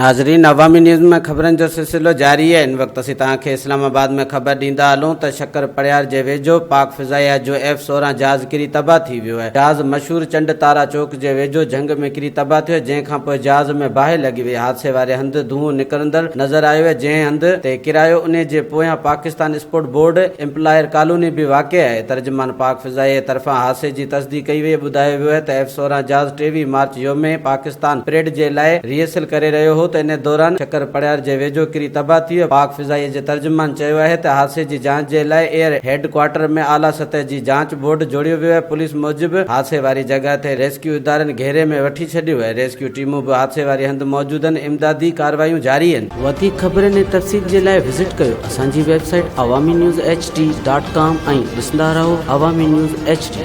ناظرين عوامي نيوز ۾ خبرن جو سلسلو جاري آهي ان وقت اسين توهان کي اسلام آباد ۾ خبر ڏيندا هلون ته شڪر پڙيار جي ويجهو پاڪ فضائيه جو ايف 16 جهاز ڪري تباهه ٿي ويو آهي جهاز مشهور چنڊ تارا چوڪ جي ويجهو جهنگ ۾ ڪري تباهه ٿيو جنهن کان پوء جهاز ۾ باهه لڳي وئي حادثي واري هنڌ دونهون نڪرندڙ نظر آيو آهي جنهن هنڌ تي ڪرايو انهي جي پويان پاڪستان اسپورٽ بورڊ ايمپلائر ڪالوني به واقع آهي ترجمان پاڪ فضائيه طرفان حادثي جي تصديق ڪئي وئي ٻڌايو ويو آهي ته ايف 16 جهاز 23 مارچ يوم پاڪستان پريڊ جي لاء ريهرسل ڪري رهيو هو ته ان دوران شڪر پڙيار جي ويجهو ڪري تباهه ٿي ويو. پاڪ فضائيه جي ترجمان چيو آهي ته حادثي جي جاچ جي لاء ايئر هيڊ ڪوارٽر ۾ اعليٰ سطح جي جاچ بورڊ جوڙيو ويو آهي. پوليس موجب حادثي واري جڳهه تي ريسڪيو ادارن گهيري ۾ وٺي ڇڏيو آهي. ريسڪيو ٽيمون به حادثي واري هنڌ موجود آهن، امدادي ڪارروايون جاري آهن. وڌيڪ خبرن ۽ تفصيل جي لاء وزٽ ڪيو اسان جي website Awami news H D dot com ۽ ڏسندا رهو عوامي نيوز ايڇ ڊي.